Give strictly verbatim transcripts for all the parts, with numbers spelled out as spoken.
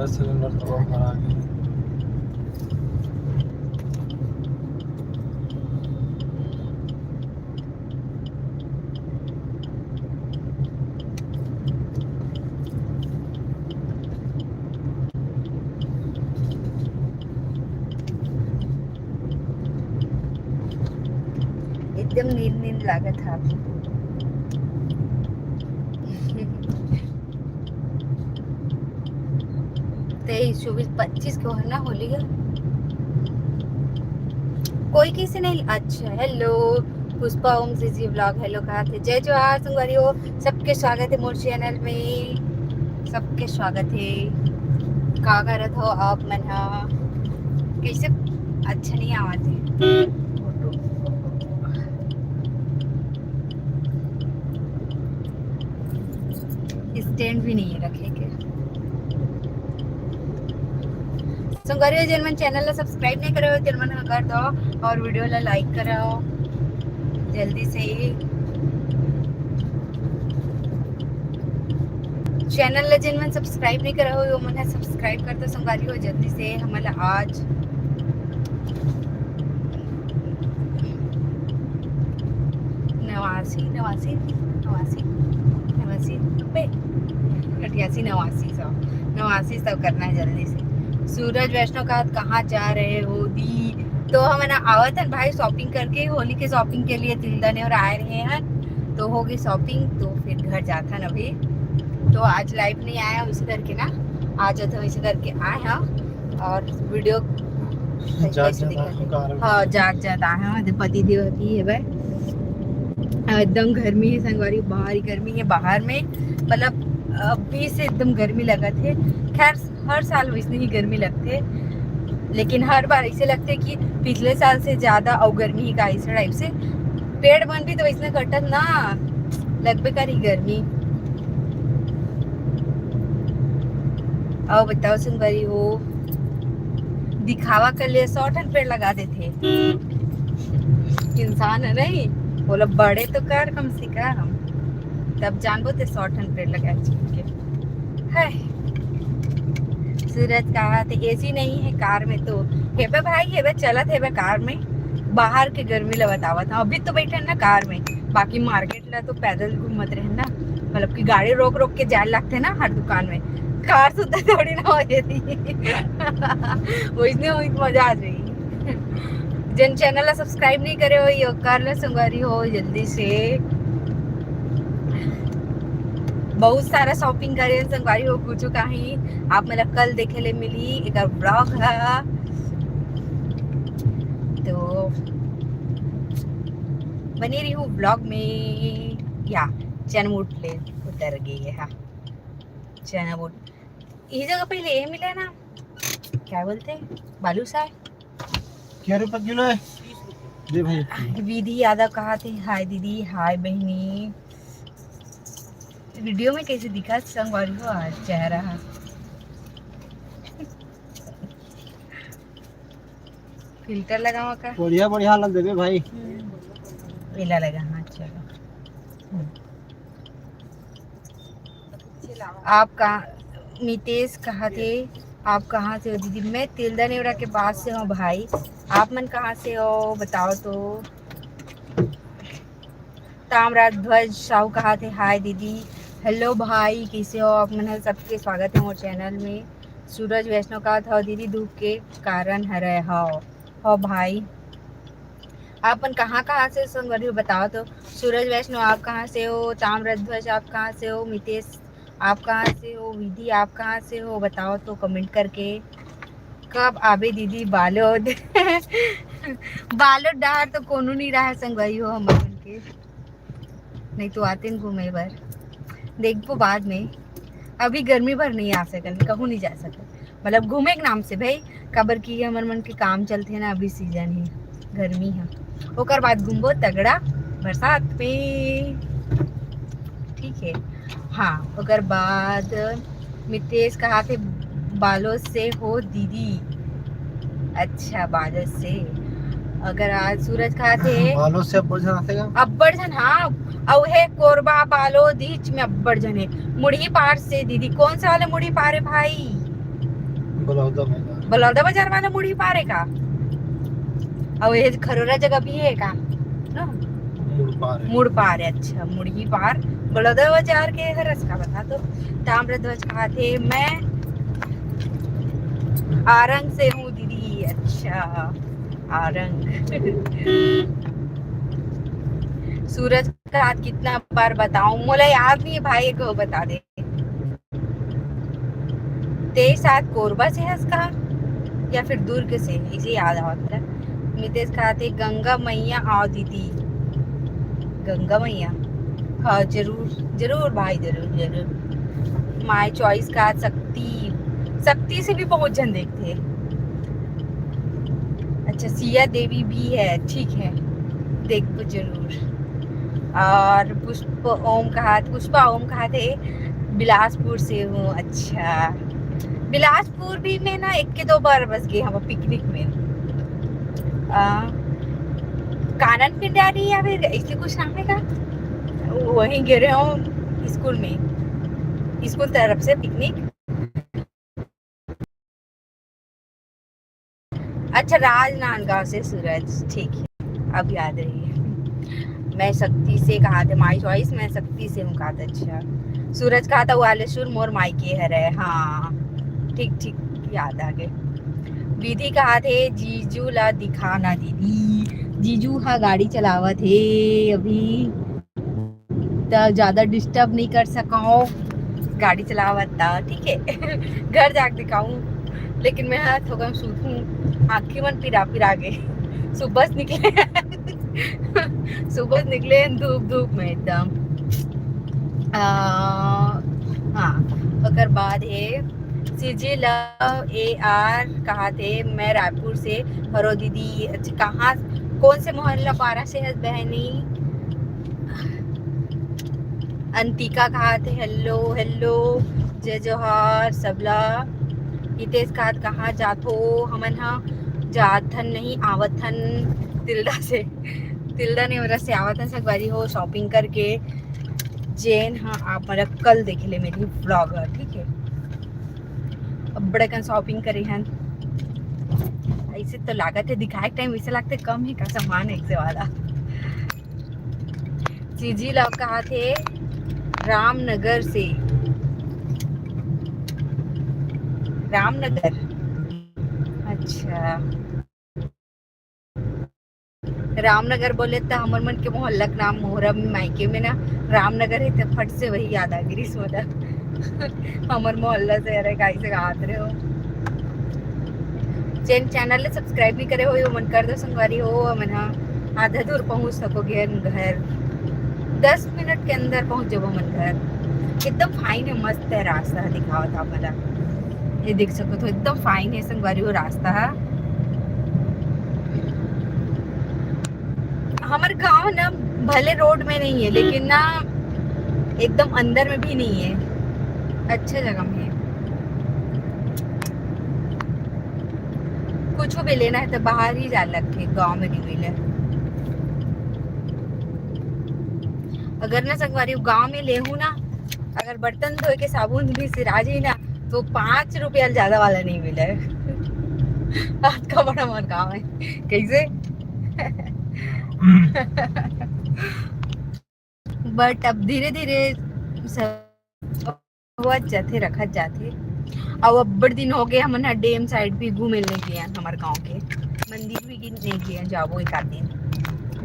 Gas cylinder तो बहुत भरा गया। एकदम नींद नींद लागत है। तेईस चौबीस पच्चीस को है ना होली का। कोई किसी नहीं। अच्छा, हेलो पुष्पा ओम जी जी व्लॉग, हेलो कहा थे। जय जोहार संगवारी हो, सबके स्वागत है मोर चैनल में, सबके स्वागत है। का करत हो आप मन हा? कैसे अच्छा नहीं आवत है। स्टैंड भी नहीं है रखे के। संगवारी हो, जेन मन चैनल ला सब्सक्राइब नहीं करे हो, तेन मन ह कर दो और वीडियो ला लाइक करो जल्दी से ही। चैनल ला जेन मन सब्सक्राइब नहीं करे हो, वो मन ह सब्सक्राइब कर दो संगवारी हो जल्दी से। हमन ला आज नवासी, नवासी, नवासी, नवासी, नब्बे, अठासी, नवासी, सौ, नवासी, सौ करना है जल्दी से। सूरज वैष्णव कहा, "कहाँ जा रहे हो दी?" तो हमन आवत हन भाई शॉपिंग करके, होली के शॉपिंग के लिए तिलदा नेवरा आए रहे हैं, तो हो गई शॉपिंग, तो फिर घर जात हन अभी। तो आज लाइव नहीं आया, इसी करके ना, आज तो इसी करके आए हैं। और वीडियो जात कैसे जात दिखा आए हैं दे? कार में। हाँ, जात जात आए हैं। दे पति देव की है भाई, एकदम गर्मी है संगवारी, बाहर ही गर्मी है, बाहर में मतलब अभी से एकदम गर्मी लगत है। खैर, हर साल वैसने ही गर्मी लगथे, लेकिन हर बार ऐसे लगथे कि पिछले साल से ज्यादा अउ गर्मी ही का, इस टाइप से। पेड़ मन भी तो वैसने कटत ना, लगबे करी गर्मी। अउ बताओ संगवारी हो, दिखावा कर लिए सौ ठन पेड़ लगा देथे। इंसान है नहीं, बोला बड़े तो कर कम से कम, तब जानबो ते सौ ठन पेड़ लगा चुके है। सूरज कहा थे एसी नहीं है कार में, तो हेबे भाई, हेबे चलत हेबे कार में, बाहर के गर्मी ला बतावत हूँ। अभी तो बैठे ना कार में, बाकी मार्केट ला तो पैदल घूमत रहे ना, मतलब कि गाड़ी रोक रोक के जाए लगते ना हर दुकान में, कार सुद्धा थोड़ी ना हो जाती। वैसने हुई तो मजा आ जाई। जेन चैनल ला सब्सक्राइब नहीं करे हो, यो कर ले संगवारी हो जल्दी से। बहुत सारा शॉपिंग करे संगवारी हो, कुछ कहीं आप मतलब कल देखे ले मिली एक व्लॉग है, तो बने रही हूँ व्लॉग में। या चना बूट ले उतर गई है, हाँ चना बूट। यही जगह पहले ये मिला ना, क्या बोलते हैं, बालूशाह। क्या रुपए किलो है? दे भाई। विधि यादव कहा थे, हाय दीदी, हाय बहनी। वीडियो में कैसे दिखा संगवारी हो आज चेहरा? फिल्टर लगावा का? बढ़िया बढ़िया लग देबे भाई। हम्म। एला लगा, हाँ चलो। हम्म। आप कहाँ, मितेश कहा थे, आप कहाँ से हो दीदी? मैं तिलदा नेवरा के पास से हूँ भाई, आप मन कहाँ से हो बताओ तो। ताम्रध्वज साहू कहा थे, हाय दीदी। हेलो भाई, कैसे हो आप मन? सबके स्वागत है मोर चैनल में। सूरज वैष्णव कहा था, दीदी धूप के कारण हरे हो, हो भाई। आप मन कहाँ कहाँ से संगवारी हो बताओ तो। सूरज वैष्णव आप कहाँ से हो? ताम्रध्वज आप कहाँ से हो? मितेश आप कहाँ से हो? विधि आप कहाँ से हो? बताओ तो कमेंट करके। कब आबे दीदी बालोद? बालोद डहर तो कोनो नहीं रहा संगवारी हो हमर मन के, नहीं तो आते न घूमे बर। देखबो बाद में, अभी गर्मी भर नहीं आ सकन, कहूँ नहीं जा सकन। मतलब घूमे के नाम से भाई, काबर कि हमर मन के काम चलथे ना, अभी सीजन है गर्मी है, ओकर बाद घूमबो तगड़ा बरसात में। ठीक है, हाँ, ओकर बाद मितेश कहा थे बालोद से हो दीदी। अच्छा, बालोद से। अगर आज सूरज कहा थे बालोद से अब्बड़ झन आथे का? अब्बड़ झन, हाँ। अउ हे कोरबा बालोद इच में अब्बड़ झन है। मुड़ही पार से दीदी, कौन से वाले मुड़ही पार है भाई? बलौदा बाजार। बलौदा बाजार वाला मुड़ी पार है का? अउ ये खरोरा जगह भी है का? ना? मुड़ पार है। मुड़ पार है, अच्छा, मुड़ी पार। बलौदा बाजार के हरस का बता तो। ताम्रध्वज कहा थे, मैं आरंग से हूँ दीदी। अच्छा, आरंग। सूरज का हाथ कितना बार बताऊं, मोला याद नहीं है भाई, एक बता दे। तेरे साथ कोरबा से हस का या फिर दुर्ग से, इसे याद आवत है। मितेश कहा थे, "गंगा मैया आओ दीदी।" गंगा मैया, हाँ, जरूर, जरूर भाई, जरूर, जरूर। My choice का शक्ति, शक्ति से भी बहुत जन देखते हैं। अच्छा, सिया देवी भी है, ठीक है, देखबो जरूर। और पुष्प ओम कहा, पुष्पा ओम कहा थे, "बिलासपुर से हूँ।" अच्छा, बिलासपुर भी मैं ना एक के दो बार बस गए हम पिकनिक में। आ, कानन पिंडारी या फिर ऐसे कुछ नाम है का, वहीं गए रहे हूँ स्कूल में, स्कूल तरफ से पिकनिक। अच्छा, राजनांदगांव से सूरज, ठीक है, अब याद रही है। मैं शक्ति से कहा थे, My choice, मैं शक्ति से हूँ कहा था। अच्छा, सूरज कहा था, "वालेश्वर मोर मायके हरे।" हाँ, ठीक, ठीक, याद आ गए। विधि कहा थे, "जीजू ला दिखाना दीदी।" जीजू हा गाड़ी चलावत हे अभी, त ज्यादा डिस्टर्ब नहीं कर सकूँ, गाड़ी चलावत त, ठीक है। घर जाके दिखाऊँ, लेकिन मैं हा थोकन सूतूँ, आँखी मन पिरा पिरा गे। सुबह से निकले, सुबह से निकले धूप धूप में एकदम। आ, हाँ, ओकर बाद है CG Love AR कहा थे, "मैं रायपुर से हरो दीदी।" अच्छा, कहाँ, कौन से मोहल्ला पारा से है बहनी? अंतिका कहा थे, "हेलो, हेलो, जय जोहार सबला।" हितेश कहा थे, "कहाँ जाथो?" हमन हा जाथन नहीं, आवथन, तिल्दा से, तिल्दा नेवरा से आवथन संगवारी हो, शॉपिंग करके। जेन हा आप मन कल देखे ले मेरी व्लॉग ह, ठीक है। अब्बड़ अकन शॉपिंग करे हन, ऐसे तो लागत है, दिखाए टाइम ऐसे लगते कम ही का सामान है एक से वाला। CG Love कहा थे रामनगर से। रामनगर, अच्छा। रामनगर बोले त हमर मन के मोहल्ला के नाम, मोहरा में मायके में ना रामनगर है, त फट से वही याद आ गिरिस मोला। हमर मोहल्ला से, अरे, काई से हात रहे हो। जेन चैनल ला सब्सक्राइब नहीं करे हो, ओमन कर दो संगवारी हो, हमन हा आधा दूर पहुंच सको घर, घर दस मिनट के अंदर पहुंच जाबो हमन घर। एकदम फाइन है, मस्त है रास्ता, दिखावत आप मला। ये देख सको तो एकदम फाइन है संगवारी हो रास्ता है। हमर गांव ना भले रोड में नहीं है, लेकिन ना एकदम अंदर में भी नहीं है, अच्छा जगह में है। कुछ भी लेना है तो बाहर ही जा लगथे, गांव में नहीं मिले। अगर ना संगवारी गांव में लेहू ना, अगर बर्तन धोए के साबुन भी सिरा जाही ना, तो पाँच रुपया ज्यादा वाला नहीं मिले। अतका बड़ा मोर गांव है, कैसे? बट अब धीरे धीरे सब होवत जाथे, रखत जाथे। अउ अब्बड़ दिन हो गए हमन ह डैम साइड भी घूमे ले गए, हमर गांव के मंदिर भी नहीं गए, जाबो एक आध दिन,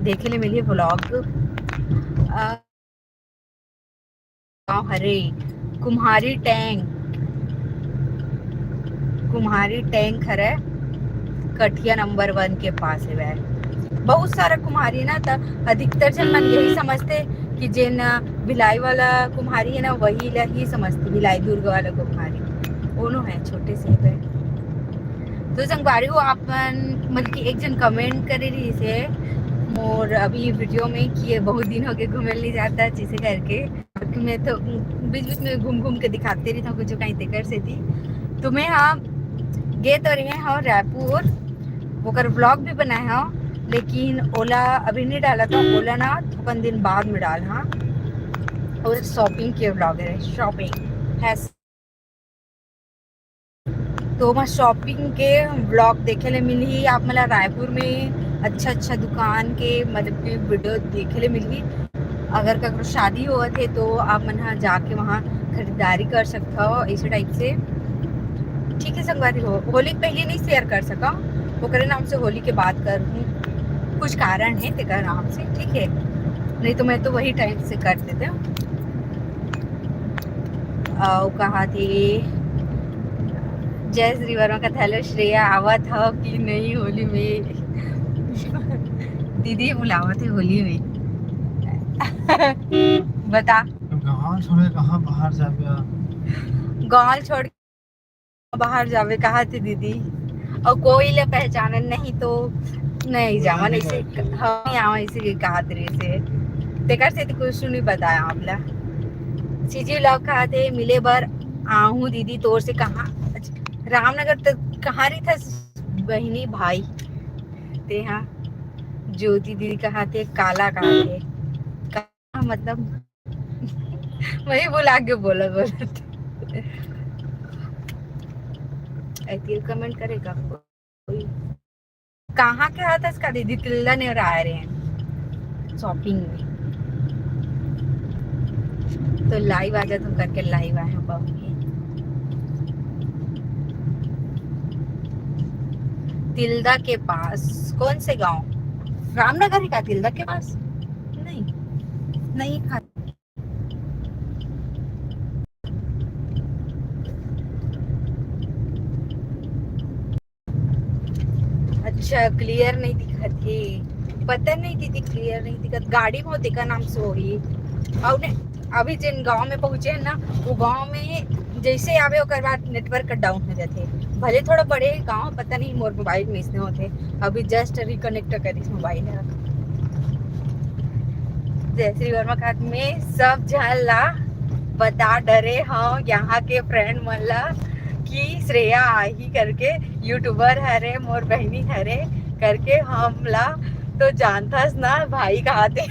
देखे ले मिलही व्लॉग। अ, गांव हरे कुम्हारी टैंक, कुम्हारी टैंक हरे, कठिया नंबर वन के पास है वह। बहुत सारा कुम्हारी ना, त अधिकतर जन मन यही समझते कि जेन भिलाई वाला कुम्हारी है ना, वही ला ही समझते, भिलाई दुर्ग वाला कुम्हारी। ओनो है, छोटे से है। तो संगवारी हो, आप मन, मतलब कि एक जन कमेंट करे रही से मोर अभी वीडियो में कि ये बहुत दिन हो गए घूमे नहीं जाता, जिसे करके मैं तो बीच बीच में घूम घूम के दिखाते रही था कुछ कहीं तेकर से थी। तो मैं, हाँ, गे तो रहे हो रायपुर, ओकर व्लॉग भी बनाए हो, लेकिन ओला अभी नहीं डाला था, ओला ना थोकन दिन बाद में डाल, हाँ। और शॉपिंग के व्लॉग है, शॉपिंग है। तो मैं शॉपिंग के व्लॉग देखे ले मिलही आप मन ला। रायपुर में अच्छा अच्छा दुकान के मतलब कि वीडियो देखे ले मिलही। अगर ककरो शादी होवत हे तो आप मन ह जाके वहाँ खरीदारी कर सकत हो ऐसे टाइप से। ठीक है संगवारी हो, होली के पहले नहीं शेयर कर सका, ओकरे नाम से होली के बाद कर हूँ, कुछ कारण है तेकर नाम से, ठीक है, नहीं तो मैं तो वही टाइम से कर देते हूँ। अउ कहा थे जय श्री वर्मा का, हेलो श्रेया, आवत हो कि नहीं होली में? दीदी बुलावत है होली में। बता। गाँव छोड़ के कहाँ बाहर जाबे? गाँव छोड़ के बाहर जाबे कहा थे दीदी, और कोई ले पहचानन नहीं तो नहीं जावन ऐसे। हम यहाँ ऐसे के कहा थे से, तेकर से तो कुछ नहीं बताया हमला। सीजी लव कहा थे मिले बर आहूँ दीदी तोर से। कहाँ? रामनगर तो कहाँ रही था बहिनी भाई? ते हाँ ज्योति दीदी कहा थे, काला कहा थे, का मतलब? वही बोला के बोला बोला। ऐसी कमेंट करेगा कोई? कहाँ के हाथ इसका दीदी? तिल्ला नहीं रहा रहे हैं शॉपिंग में। तो लाइव आ जा तुम करके, लाइव आए हैं बाबू। तिल्दा के पास कौन से गांव? रामनगर है क्या तिल्दा के पास? नहीं, नहीं खा। अच्छा, क्लियर नहीं दिखत हे। पता नहीं दीदी, क्लियर नहीं दिखत। गाड़ी में होते का नाम से होही। और ने, अभी जिन गांव में पहुंचे हैं ना, वो गांव में जैसे आवे ओकर बाद नेटवर्क डाउन हो जाते। भले थोड़ा बड़े गांव, पता नहीं मोर मोबाइल में इसने होते। अभी जस्ट रिकनेक्ट करिस मोबाइल है। जय श्री वर्मा खात में सब झन ला बता डरे हव यहाँ के फ्रेंड मन ला कि श्रेया आही करके, यूट्यूबर हरे, मोर बहिनी हरे करके हमला तो जानथस ना भाई कहा थे।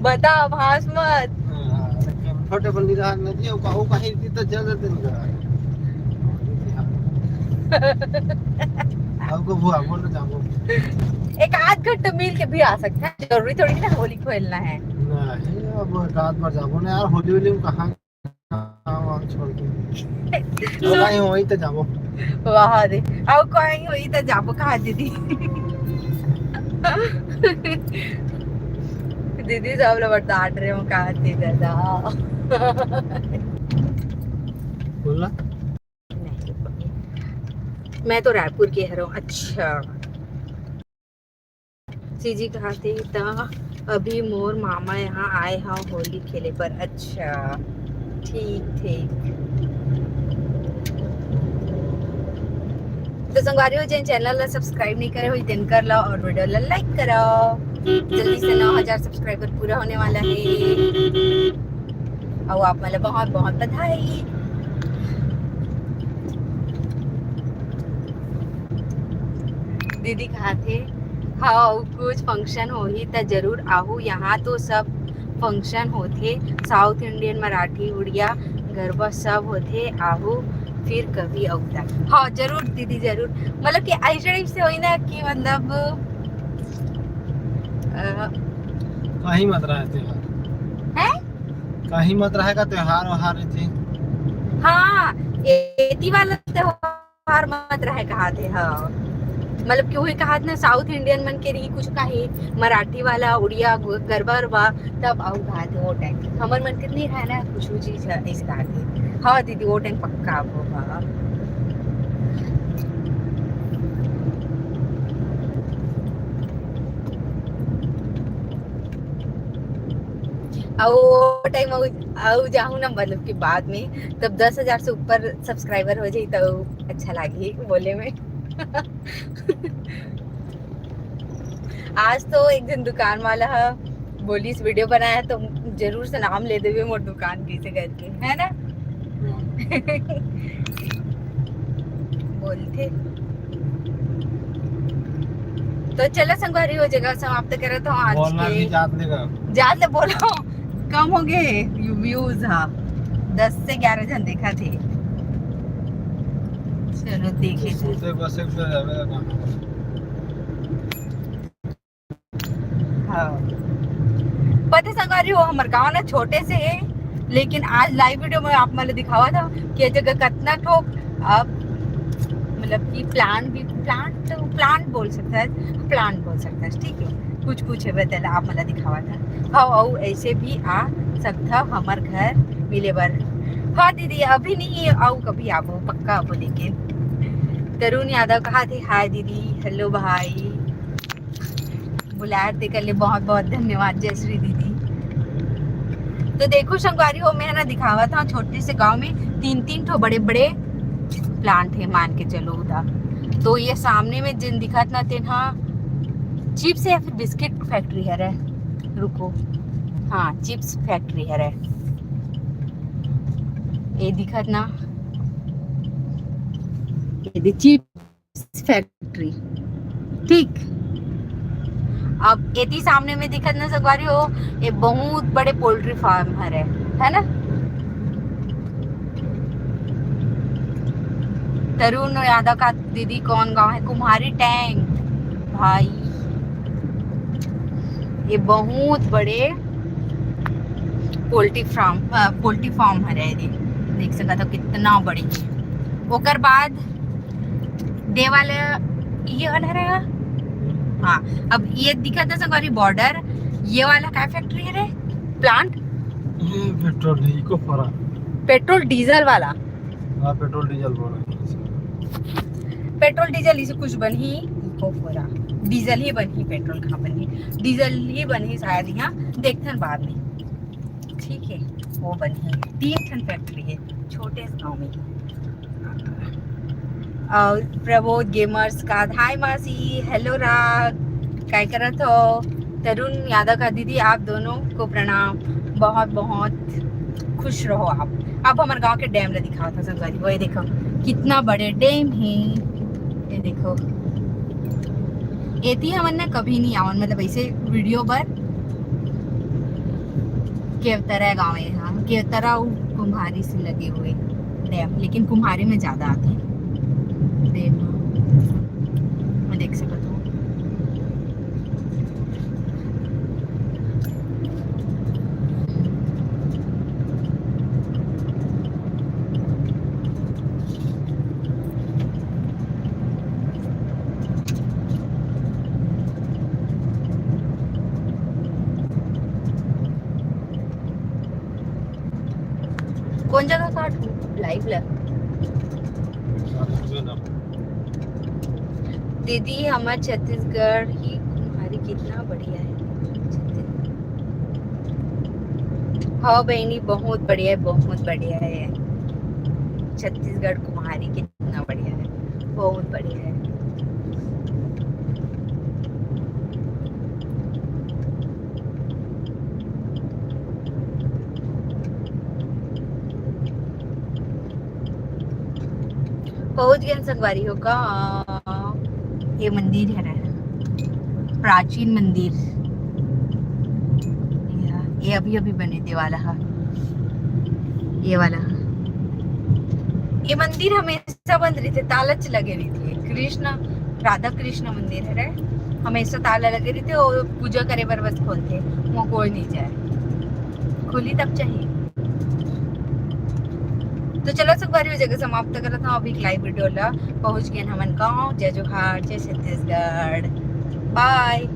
बता, भास मत। कंफर्टेबल नहीं रहा नदी, वो कहीं भी तो चल देते नहीं रहा। अब को बुआ बोल जाओ। एक आध घंटे मिल के भी आ सकते हैं, जरूरी थोड़ी ना होली खेलना है। नहीं, अब एक आध बार जाबो ना यार, होली होली में कहाँ, कहाँ वहाँ छोड़ के। सुन। वहीं, वहीं तो जाबो। वहाँ दे, अब कहीं वहीं तो जाबो, कहा दीदी? दीदी सब लोग डांट रहे हो, कहा थी दादा। बोला? नहीं, मैं तो रायपुर के हरव। अच्छा, सीजी कहा थे त अभी मोर मामा यहाँ आए हव होली खेले पर। अच्छा, ठीक, ठीक। तो संगवारी हो, जेन चैनल ला सब्सक्राइब नहीं करे हो, तेन कर लो और वीडियो ला लाइक करो। जल्दी से नौ हजार सब्सक्राइबर पूरा होने वाला है। और आप मतलब बहुत बहुत बधाई। दीदी कहा थे, हाँ, कुछ फंक्शन होही त जरूर आहू। यहाँ तो सब फंक्शन होथे, साउथ इंडियन, मराठी, उड़िया, गरबा सब होथे। आहू फिर कभी अवता। हाँ, जरूर दीदी, जरूर। मतलब कि ऐसे टाइप से होई ना कि मतलब, अ, कहीं मत रहे त्योहार। हैं? कहीं मत रहे का त्योहार वहार रहते। हाँ, एती वाला त्योहार मत रहे कहा थे, हाँ। मतलब कि वही कहा थे ना, साउथ इंडियन मन के रही कुछ कहीं, मराठी वाला, उड़िया, गु-, गरबा उरबा, तब आऊ कहा थे वो टाइम। हमर मन के नहीं रहे ना कुछ चीज है, इस कहा थे। हाँ दीदी, वो टाइम पक्का आबो, हाँ। अउ वो टाइम अउ, अउ जाहूँ ना, मतलब कि बाद में, तब दस हजार से ऊपर सब्सक्राइबर हो जाई, तो अच्छा लागी बोले में। आज तो एक दिन दुकान वाला ह बोलिस, वीडियो बनाया तो जरूर से नाम ले देवे मोर दुकान के, से करके, है ना? बोलथे। तो चलो संगवारी हो, जगह समाप्त करत हूँ आज बोलना के। भी जात लेगा। जात ले बोलो, कम हो गए व्यूज। हाँ, दस से ग्यारह झन देखा थे। चलो देखे थे। हाँ। पता संगवारी हो, हमर गांव ना छोटे से है, लेकिन आज लाइव वीडियो में आप मन ल दिखावत हव कि ये जगह कतना ठोक, अब मतलब कि प्लांट भी, प्लांट तो प्लांट बोल सकता है, प्लांट बोल सकता है, ठीक है, कुछ कुछ है, तेला आप मन ल दिखावत हव। हाँ, अउ ऐसे भी आ सकता हमर घर मिले बर। हाँ दीदी, अभी नहीं, अउ कभी आबो, पक्का आबो। लेकिन तरुण यादव कहा थे, हाय दीदी, हेलो भाई, बुलाए तेकर ले बहुत बहुत धन्यवाद जयश्री दीदी। तो देखो संगवारी हो, मैं ना दिखावत हव, छोटे से गांव में तीन तीन ठो बड़े बड़े प्लांट है, मान के चलो उदा। तो ये सामने में जिन दिखत ना, तेन हा चिप्स या फिर बिस्किट फैक्ट्री हरे। रुको, हाँ, चिप्स फैक्ट्री हरे। ये दिखत ना, ये चिप्स फैक्ट्री, ठीक। अब एती सामने में दिखत ना संगवारी हो, ये बहुत बड़े पोल्ट्री फार्म हरे, है ना। तरुण यादव का दीदी कौन गांव है? कुम्हारी टैंक भाई, ये बहुत बड़े पोल्ट्री फार्म, पोल्ट्री फार्म हरे, ये देख सकत हो कितना बड़ी। ओकर बाद दे वाला ये वाला रहेगा। हाँ, अब ये दिखत है संगवारी बॉर्डर, ये वाला का फैक्ट्री है रे? प्लांट? ये पेट्रोल है, इको फोरा। पेट्रोल डीजल वाला। हाँ, पेट्रोल डीजल बोल रहे हैं। पेट्रोल डीजल इसे कुछ बनही, इको फोरा डीजल ही बनही, पेट्रोल कहाँ बनही? डीजल ही बनही शायद यहाँ, देखथन बाद में। ठीक है, वो बनही, तीन ठन फैक्ट्री है छोटे से गांव में। और प्रबोध गेमर्स का हाय मासी, हेलो राग, काय करत हो? तरुण यादव का दीदी, आप दोनों को प्रणाम, बहुत बहुत खुश रहो आप। अब हमर गांव के डैम ला दिखावत हव संगवारी, वो ये देखो कितना बड़े डैम है, ये देखो। एती हमन ना कभी नहीं आवन, मतलब ऐसे वीडियो बर। केवतरा गांव है, हाँ, केवतरा अउ कुम्हारी से लगे हुए डैम, लेकिन कुम्हारी में ज्यादा आथे डैम, मैं देख सकत हूँ। कौन जगह काट लाइव ला? दीदी, हमर छत्तीसगढ़ ही कुम्हारी कितना बढ़िया है। हाँ बहनी, बहुत बढ़िया है, बहुत बढ़िया है। छत्तीसगढ़ कुम्हारी कितना बढ़िया है, बहुत बढ़िया है। पहुंच गए संगवारी हो का? ये मंदिर है, प्राचीन मंदिर। ये अभी अभी बने, दे वाला है, ये वाला। ये मंदिर हमेशा बंद रहिथे, ताला च लगे रहिथे। कृष्ण, राधा कृष्ण मंदिर हरे, हमेशा ताला लगे रहिथे और पूजा करे बर बस खोलथे, वो कोई नहीं जाए, खुली तब चाहिए। तो चलो संगवारी, वो जगह समाप्त करत हूँ अभी लाइव वीडियो ला। पहुँच गए हमन गाँव। जय जोहार, जय छत्तीसगढ़, बाय।